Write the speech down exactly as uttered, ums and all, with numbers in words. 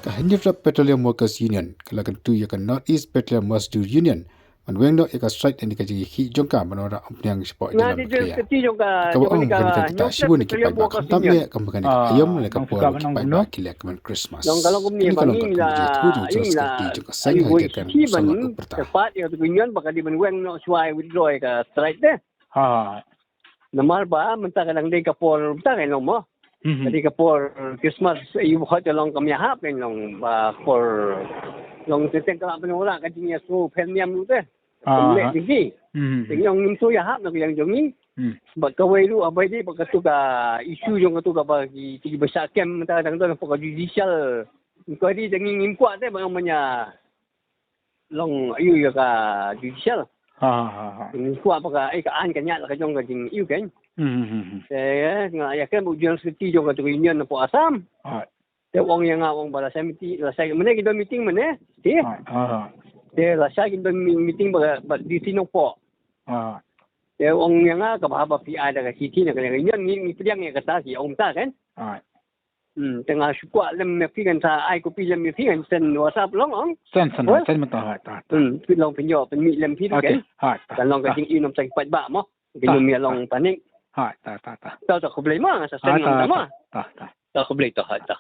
Ka Hynñiewtrep Petroleum Workers Union ka la kyntu ïa ka North East Petroleum Mazdoor Union ban weng noh ïa ka strike lane ka jingïakhih jong ka ban wanrah umphniang shapoh jylla Mylliem. Kaba ong ba ka dei kata shibun ki paidbah khamtam eh ka makanik aïom lane ka por ki paidbah ki leh ka ban Christmas. Kane ka long ka jingïathuh jong u General Secretary jong ka seng ha ka jingïathuh jong u Pyrta. Namar ba mynta ka dang dei ka por mynta ka long mo. Ka dei ka por Christmas, ïa u hot ka long kam ïahap, ka long ba por long teng teng ka la pynwanrah ka jingïasoh pher niam ruh te. Kam leh jingki. Te ngi ong ngim soh ïahap na ka liang jong ngi. Bad kawei ruh haba ïadei bad katu ka issue jong katu kaba ki, kiba shah kem mynta ka dang don hapoh ka judicial inquiry te ngi ngim kwah te ba ong ban ïa long ïa ka judicial. Ngi kwah ba ka, eh, ka aiñ ka ñiah la ka jong ka jingïohi kein. Te nga ïa kem u General Secretary jong katu ka union napoh Assam. Te u ong ïa nga, u ong ba lashai meeting, lashai mynne ki don meeting mynne. Te lashai ki don mi-, meeting bad, bad D C Nongpoh. Te u ong ïa nga kaba haba phi ai da ka shithi na ka union ngi, ngi pdiang ïa kata, ki ong ta kein. Hmm, te nga shu kwah lem ïa phi, ngan sa ai copy lem ïa phi, ngan send WhatsApp long ong. Send, send, send mynta, ha, ta, ta. Hmm, phi long pynïoh pynmih lem phi kein. Ha, ta. Kan long ka jingïohi nym sa ki paidbah mo. Ki nym ïa long panic. Ha, ta, ta, ta. Ta, ta khublei mo, nga sa send mynta mo. Ta, ta. Ta khublei to, ha, ta.